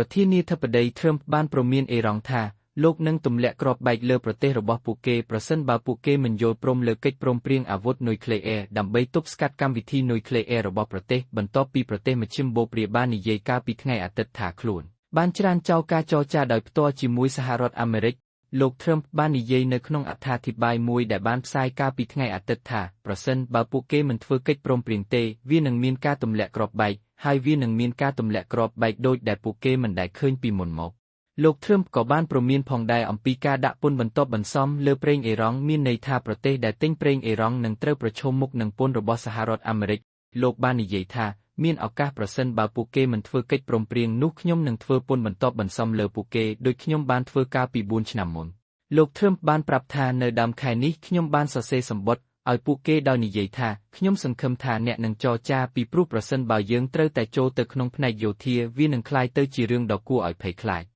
ប្រធានាធិបតី Trump បានព្រមានអ៊ីរ៉ង់ថាលោកនឹងទម្លាក់គ្រាប់បែកលើប្រទេសរបស់ពួកគេប្រសិនបើពួកគេមិនយល់ព្រមលើកិច្ចព្រមព្រៀងអាវុធនុយក្លេអ៊ែរដើម្បីទប់ស្កាត់កម្មវិធីនុយក្លេអ៊ែររបស់ប្រទេសបន្ទាប់ពីប្រទេសមជ្ឈិមបូព៌ាបាននិយាយកាលពីថ្ងៃអាទិត្យថាខ្លួនបានច្រានចោលការចរចាដោយផ្ទាល់ជាមួយសហរដ្ឋអាមេរិកលោក Trump បាននិយាយនៅក្នុងអត្ថាធិប្បាយមួយដែលបានផ្សាយកាលពីថ្ងៃអាទិត្យថាប្រសិនបើពួកគេមិនធ្វើកិច្ចព្រមព្រៀងទេវានឹងមានការទម្លាក់គ្រាប់បែកហើយវានឹងមានការទម្លាក់គ្រាប់បែកដូចដែលពួកគេមិនដែលឃើញពីមុនមកលោក Trump ក៏បានព្រមានផងដែរអំពីការដាក់ពន្ធបន្ទាប់បន្សំលើប្រេងអ៊ីរ៉ង់មានន័យថាប្រទេសដែលទិញប្រេងអ៊ីរ៉ង់នឹងត្រូវប្រឈមមុខនឹងពន្ធរបស់សហរដ្ឋអាមេរិកលោកបាននិយាយថាមានឱកាសប្រសិនបើពួកគេមិនធ្វើកិច្ចព្រមព្រៀងនោះខ្ញុំនឹងធ្វើពន្ធបន្ទាប់បន្សំលើពួកគេដូចខ្ញុំបានធ្វើកាលពី4ឆ្នាំមុនលោក Trump បានប្រាប់ថានៅដើមខែនេះខ្ញុំបានសរសេរសម្បត្តិឲ្យពួកគេដោយនិយាយថាខ្ញុំសង្ឃឹមថាអ្នកនឹងចរចាពីព្រោះប្រសិនបើយើងត្រូវតែចូលទៅក្នុងផ្នែកយោធាវានឹងក្លាយទៅជារឿងដ៏គួរឲ្យភ័យខ្លាច។